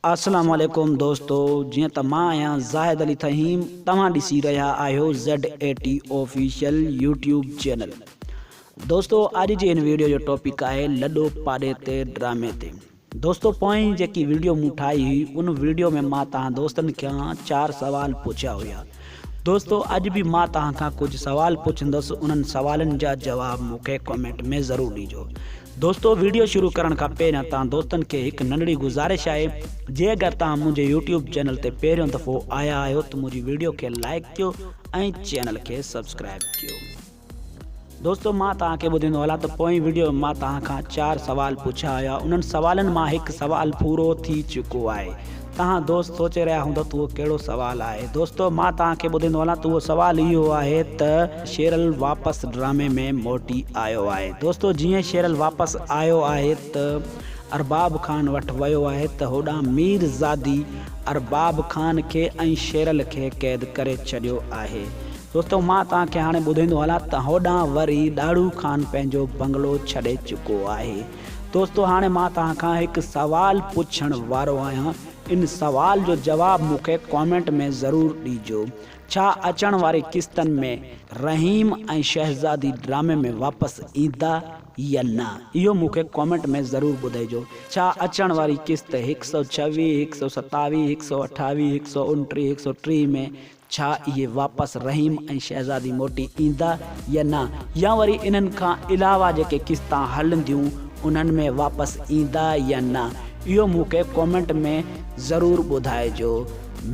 اسلام عليڪم دوستو جيئن ته مان آهيان زاهد علي ٿهيم توهان ڏسي رهيا آهيو Z A T official YouTube channel دوستو اڄ جي هن ويڊيو جو ٽاپڪ آهي لڏو پاڏي تي ڊرامي تي دوستو پوئين جيڪي ويڊيو مون ٺاهي هئي ان ويڊيو ۾ مان توهان دوستن کان چار سوال پڇيا هيا دوستو اڄ به مان توهان کان ڪجهه سوال پڇندس انهن سوالن جا جواب مون کي ڪمينٽ ۾ ضرور ڏيجو دوستو ويڊيو شروع ڪرڻ کان پهريان توهان دوستن کي هڪ ننڍڙي گذارش آهي جي اگر توهان منهنجي يوٽيوب چينل تي پهريون دفعو آيا آهيو ته منهنجي ويڊيو کي لائيڪ ڪيو ۽ چينل کي سبسڪرائب ڪيو. دوستو مان توهان کي ٻڌيندو هلان ته پوئين ويڊيو ۾ مان توهان کان چار سوال پڇيا هيا انهن سوالن مان هڪ سوال پورو ٿي چڪو آهي توهان دوست سوچي رهيا هوندا ته اهو ڪهڙو سوال آهي؟ دوستو مان توهان کي ٻڌائيندو هلان ته اهو سوال اهو آهي ته شيرل واپس ڊرامي ۾ موٽي آيو آهي. دوستو جيئن شيرل واپس آيو آهي ته ارباب خان وٽ ويو آهي ته هوڏانهن مير زادي ارباب خان کي ۽ شيرل کي قيد ڪري ڇڏيو آهي. دوستو مان توهان کي هاڻي ٻڌائيندو هلان ته هوڏانهن وري ڏاڙهو خان پنهنجو بنگلو ڇڏي چڪو آهي. دوستو هاڻي مان توهان کان هڪ سوال پڇڻ وارو آهيان ان سوال جو جواب مون کي ڪامينٽ ۾ ضرور ڏيجو ڇا اچڻ واري قسطن ۾ رحيم ۽ شهزادي ڊرامي ۾ واپس ايندا يا نه اهو مون کي ڪامينٽ ۾ ضرور ٻڌائجو ڇا اچڻ واري قسط هڪ سئو ڇويهه هڪ سئو ستاويهه هڪ سئو اٺاويهه هڪ سئو اڻٽيهه هڪ سئو ٽيهه ۾ ڇا اهي واپس رحيم ۽ شهزادي موٽي ايندا يا نه يا وري انهن کان علاوه جيڪي قسطان هلنديون انهن ۾ واپس ايندا يا نه اهو مون کي ڪومينٽ ۾ ضرور ٻڌائجو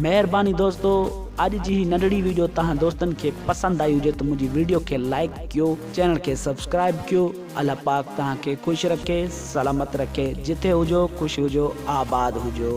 مهرباني دوستو اڄ جي هي ننڍڙي ويڊيو توهان دوستن کي پسند آئي هجي ته منهنجي ويڊيو کي لائيڪ ڪيو چينل کي سبسڪرائيب ڪيو الله پاڪ توهان کي خوش رکي سلامت رکي جتي هجو خوش هجو آباد هجو.